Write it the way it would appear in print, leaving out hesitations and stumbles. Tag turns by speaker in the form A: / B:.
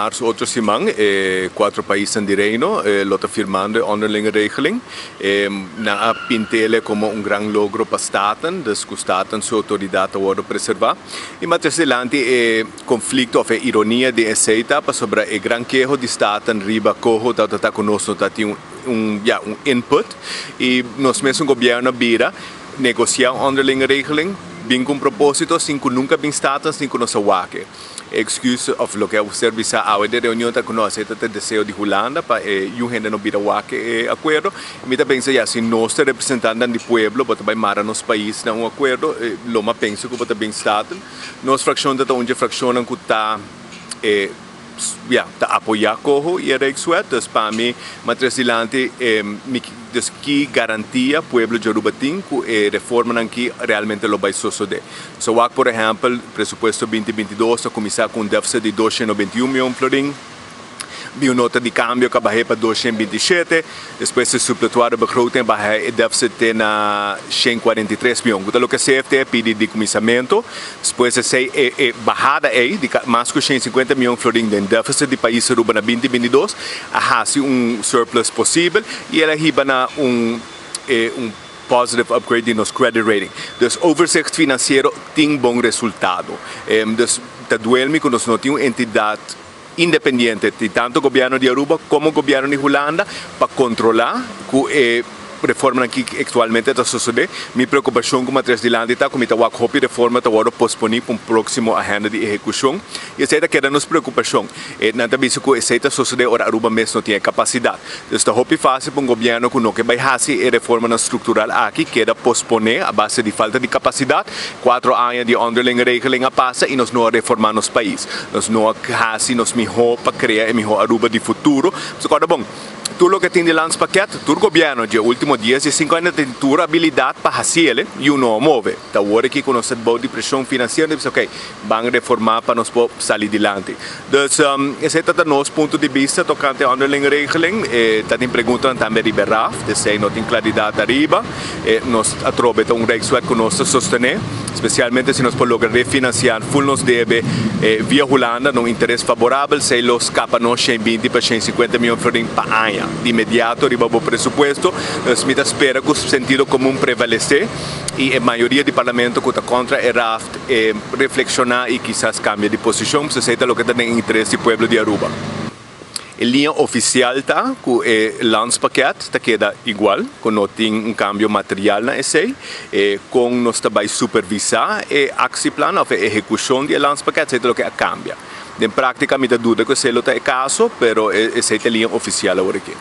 A: Marzo otro siman e cuatro paisnan di Reino lo ta firmando e onderlinge regeling. Nan a pintele como un gran logro pa Staten, dus cu Staten su autoridad ta wordo preserva. Y mas tres dilanti e conflicto of e ironia den esey ta pasobra e gran keho di Staten riba coho tabata ta cu nos no ta tin un, ya, un input y nos mesun gobierno a bira negocia un onderlinge regeling bin cu un proposito sin cu nunca bin Staten sin cu nos a wak e. E excuse of loke a ser bisa awe den reunion ta cu no acepta ta e deseo di Hulanda pa e yu hende no bira wak e acuerdo. Mi ta pensa ya si nos ta representantenan di pueblo bo ta bay mara nos pais na un acuerdo lo ma pensa cu bo ta bin Staten. Nos fraccion ta ta un dje fraccionnan cu ta e ya ta apoya coho y e Rijkswet dus pa mi ma tres dilanti mi dus ki garantia pueblo dje Aruba tin cu e reformanan ki realmente lo bay sosode. So wak por ehèmpel, presupuesto 2022 ta kuminsá ku un deficit di 291 mion florin, bin un nota di kambio ku a bah'é pa 227, despues e supletoire begroting a baha e deficit te na 143 mion, ku ta loke CFT a pidi di kuminsamentu. Despues esei e e bahada ei di mas ku 150 mion florin den deficit di pais Aruba na 2022 a hasi un surplus posibel i el a hiba na un e un positive upgrade di nos credit rating. Dus overzicht financiero tin bon resultado. Dus ta duel mi cu nos no tin un entidad independiente di tanto gobierno di Aruba como gobierno di Hulanda pa controla cu e reformanan ki actualmente ta sosode. Mi preocupacion cu matres dilanti ta cu mi ta wak hopi reforma ta wordo posponi pa un proximo agenda di ehecucion y esey ta keda nos preocupacion. Nan ta bisa cu esey ta sosode ora Aruba mes no tin e capacidad. Dus ta hopi fácil pa un gobièrnu ku no ke bai hasi e reformanan struktural aki keda posponé a base di falta di kapasidat. Kuatro aña di onderlinge regeling a pasa i nos no a reformá nos pais. Nos no a hasi nos mihó pa krea e mihó Aruba di futuro. Pasobra kòrda bon, tur loke tin di landspakket, tur gobièrnu dje último dies, diesinku aña tin tur abilidat pa hasi el i un no a move. Ta awor aki ku nos ta bou di preshon finansiero nos ta bisa, okey, ban reformá pa nos por sali dilanti. Dus esei ta ta nos punto di bista tokante onderlinge regeling. E ta tin preguntanan tambe riba e RAF, esei no tin klaridat ariba. E nos atrobe ta un Rijkswet ku nos ta sostené, spesialmente si nos por logra refinansiá ful nos debe via Hulanda na un interes faborabel, esei lo skapa nos 120 pa 150 mion florin pa aña di inmediato riba bo presupuesto. Dus mi ta spera ku sentido komun prevalesé i e mayoria di parlamento ku ta kontra e RAF e reflekshoná i kisas kambia di posishon, pasobra esei ta loke ta den interes di pueblo di Aruba. E liña ofisial ta ku e landspakket ta keda igual, ku no tin un kambio material na esei. E kon nos ta bai supervisá e aksieplan òf e ehekushon di e landspakket, esei ta loke a kambia. Den práktika mi ta duda ku esei lo ta e kaso, pero esei ta e liña ofisial aworakí.